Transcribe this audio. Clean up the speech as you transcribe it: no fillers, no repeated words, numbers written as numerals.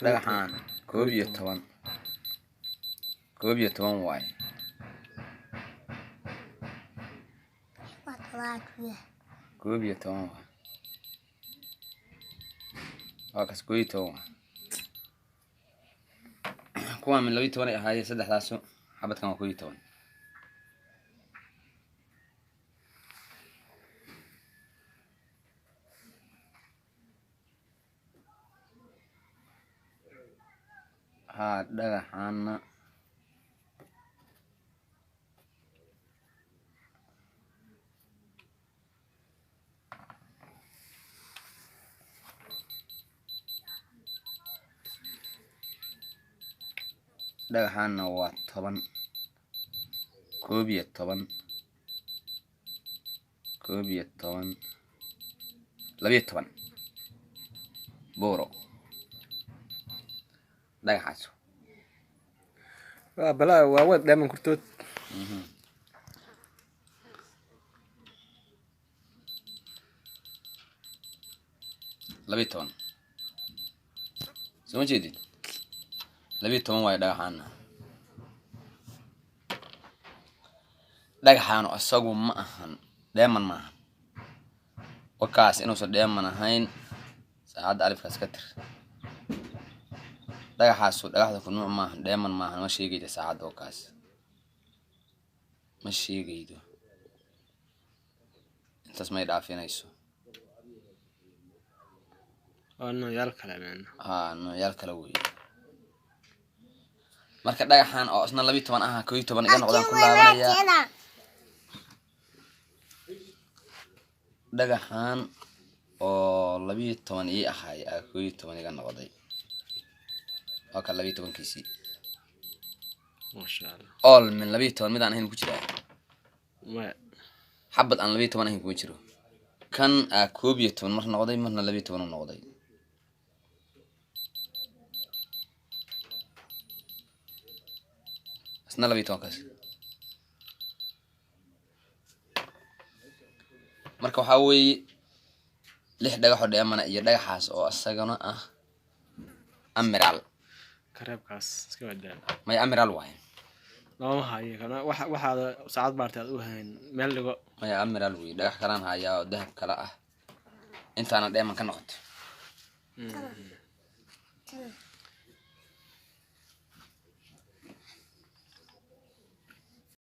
Dhagaxaan 11, 11 waaye. 11 waaye, waa kaas, 11 waaye. Kuwaan min 12 ay ahaayeen saddexdaasu, xabadkan waa 11. Haa, dhagaxaana dhagaxaana waa 10, 11, 11, 12 buuro dhagaxaas. Waa balaa, waa wad dheeman kurtood. 12, soo ma jeedid? 12 waayo dhagaxaana. Dhagaxaanu isagu ma ahan dheeman, ma ahan wakaas inuusan dheeman ahayn. Saacadda alifkaas ka tir. Dhagaxaasu dhagaxda ku nuuc maahan, dheeman maahan. Ma sheegaydo saacadda wakaas, ma sheegaydo, intaas may dhaafinayso. Waa noocyaal kale meen. Haa, noocyaal kale weeye. Marka dhagaxan oo isna 12 ah, 11 iga noqdaan ku laabanayaa. Dhagaxan oo 12 ii ahay aa 11 iga noqday, waa ka 12-kiisii. Maasha Allah. All min 12 mid aan ahayn ku jiraa? Maya. Xabad aan 12 ahayn kuma jiro. Kan aa 11 mar noqday, marna 12 u noqday. Isna 12-kaas. Marka waxaa weeye lix dhagaxoo dheemana iyo dhagaxaas oo isagana ah amiral. Kareebkaas iska badaa. Maya, amiral waaye. Looma hayo kana waxa waxaada saacad baartay aad u hayn meel dhigo. Maya, amiral wey. Dhagax kalaan hayaa oo dahab kale ah, intaana dheeman ka noqoto.